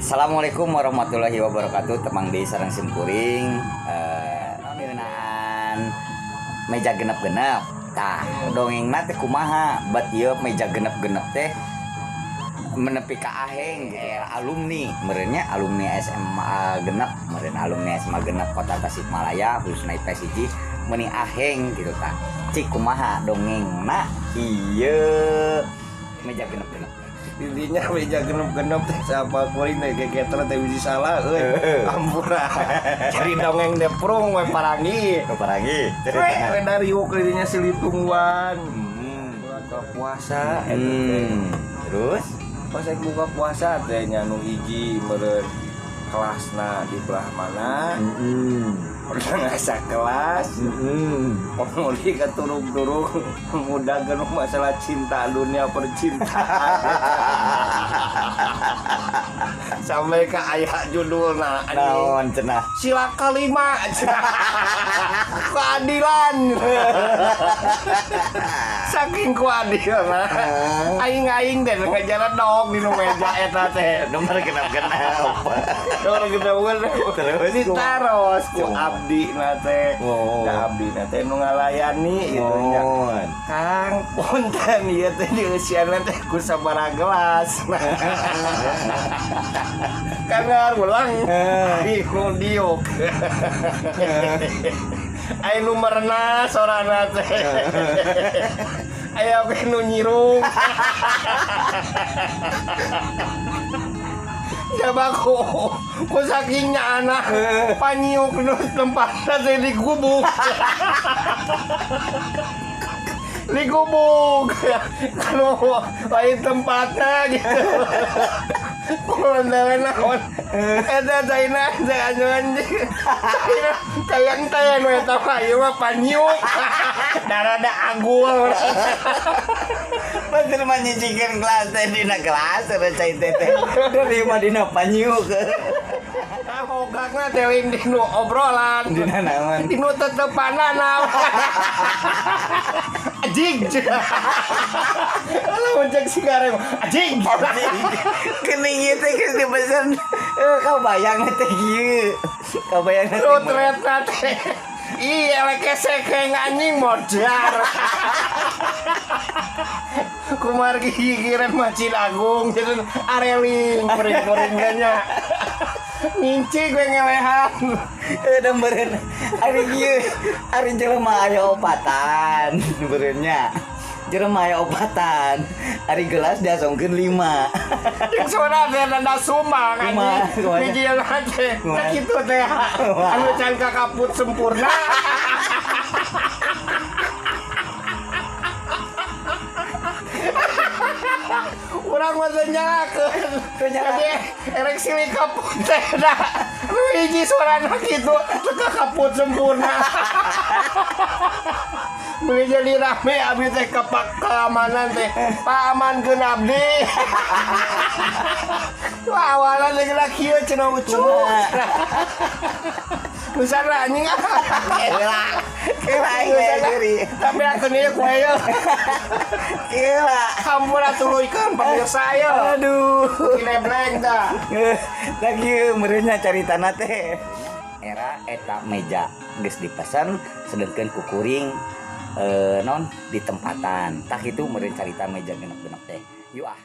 Assalamualaikum warahmatullahi wabarakatuh. Temang deui sareng simkuring ngeunaan meja genep-genep. Tah, dongengna teh kumaha? Bet ieu meja genep-genep teh menepi ka aheng alumni, meureunnya alumni SMA genep, meureun alumni SMA genep Kota Tasikmalaya khususna IPS 1 meuni aheng gitu tah. Cik kumaha dongengna ieu meja genep-genep? Intinya meja genep-genep teh siapa kuring teh gegeter teh bisi salah euy. Ampura. Jadi dongeng teh prung we parangi. Parangi. We dariuk dinya silih tungguan. Buka puasa eta teh. Terus pas rek buka puasa teh nya nu hiji meureun kelasna di belah mana. Pernah ngasa kelas. Pemuli keturung-turung mudah genuh masalah cinta dunia percintaan. Sampai ke ayah judulna naon cenah? Sila kelima keadilan. Saking keadilan aing-aing teh ngajaran dog di nu meja eta teh. Nomor genep-genep. Nomor genep-genep. Terus ditaros ku abdi na teh. Da abdi na teh nu ngalayani gitu nya. Kang punten ieu teh dieusianna teh ku sabaraha gelas. Kang ulang di nu diuk. Aya nu merenah sorana teh. Aya oge nu nyirung. Coba ku sakingnya anak panyiuk nu tempatna teh di gubuk. Di gubuk. Kalau lain tempatnya gitu. Kulandaran naon. Eta caina teh anjing. Caina kayang teh nu eta mah ieu mah panyiuk. Darada agul. Batur mah nyicikeun gelas teh dina gelas eueuh cai teh teh. Dari mah dina panyiuk. Tah hogakna teh lain dinu obrolan. Dina naon? Dinu tetepanana. Ajig. Lamun cek sigareng ajig. Kening ieu teh geus dipesen. Kabayang teh kieu. Kabayang teh. Rutretna teh. Ih, elek sekeng anjing modar. Kumargi gigireun Masjid Agung jadi areling kuring-kuring nya. Nginci gue ngelehan. Da meureun ari kieu, ari jelema aya opatan meureunnya. Jelema aya opatan, ari gelas diasongkeun 5. Jeung sora teh rada sumbang anjing. Bijilna teh. Tah kitu teh. Anu can kakaput sempurna. Urang mah teu nyalakeun. Jadi erek silih kaput teh da. Nu hiji sorana kitu teu kakaput sempurna. Beli jadi rame abdi teh kepak keamanan teh. Pak amankeun abdi. Wah awalan teh geura kieu cenah ucu. Nusana anjing ah. Kela. Kela aing diri. Tapi akeun ieu ku ieu. Kela. Hampura tuluykeun pemirsa ieu. Aduh. Kinebleng tah. Tah kieu meureunnya caritana teh. Era eta meja geus dipesan sedengkeun ku kuring non ditempatan. Tah kitu meureun carita meja genep-genep teh. Yuk ah.